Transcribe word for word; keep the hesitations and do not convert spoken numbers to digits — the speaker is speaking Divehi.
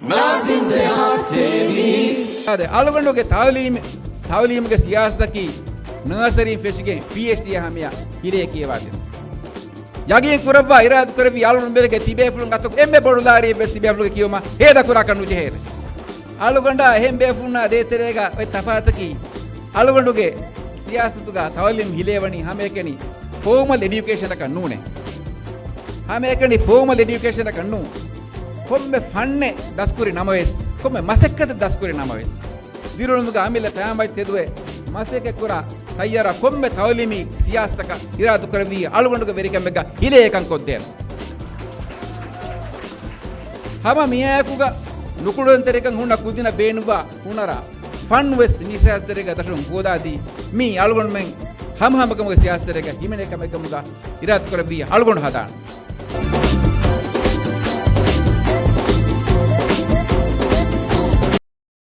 ނާޒިމް ދެހާސް ތޭވީސް. އާދެ، އަޅުގަނޑުގެ ތައުލީމް، ތައުލީމުގެ ސިޔާސަތަކީ ނާސަރީން ފެށިގެން ޕީއެޗްޑީއާ ހަމަޔަށް ހިލޭ ކިޔަވާދިނުން. ޔަގީން ކުރައްވާ، އިރާދަކުރެއްވި އަޅުގަނޑުމެންގެ ތިބޭފުޅުން އަތުގަ އެންމެ ބޮޑު ލާރިއެއްވެސް ތިބޭފުޅުގެ ކިޔުމަށް ހޭދަކުރާކަށް ނުޖެހޭނެ. އަޅުގަނޑާ އެހެން ބޭފުޅުންނާ ދޭތެރޭގަ އޮތް ތަފާތަކީ، އަޅުގަނޑުގެ ސިޔާސަތުގަ ތައުލީމް ހިލޭވަނީ ހަމައެކަނި ފޯމަލް އެޑިއުކޭޝަނަކަށް ނޫނޭ. ހަމައެކަނި ފޯމަލް އެޑިއުކޭޝަނަކަށް ނޫން. ކޮންމެ ފަންނެއް ދަސްކުރި ނަމަވެސް، ކޮންމެ މަސައްކަތެއް ދަސްކުރި ނަމަވެސް، ދިރިއުޅުމުގަ އަމިއްލަ ފައިންވަތް ތެދުވެ މަސައްކަތްކުރާ ތައްޔާރާ ކޮންމެ ތައުލީމީ ސިޔާސަތަކަށް އިރާދަކުރެއްވިއްޔާ އަޅުގަނޑުގެ ވެރިކަމެއްގަ ހިލޭ އެކަން ކޮށްދޭނަން. ހަމަ މިއާއެކުގަ ނުކުޅެދުންތެރިކަން ހުންނަ ކުދިންނަށް ބޭނުންވާ ހުނަރާ ފަން ވެސް މި ސިޔާސަތުގަ ދަށުން ހޯދާދީ، މީ އަޅުގަނޑުމެން ހަމަހަމަކަމުގެ ސިޔާސަތުގަ ހިމެނޭ ކަމެއްކަމުގަ އިރާދަކުރެއްވިއްޔާ އަޅުގަނޑު ހަދާނަން.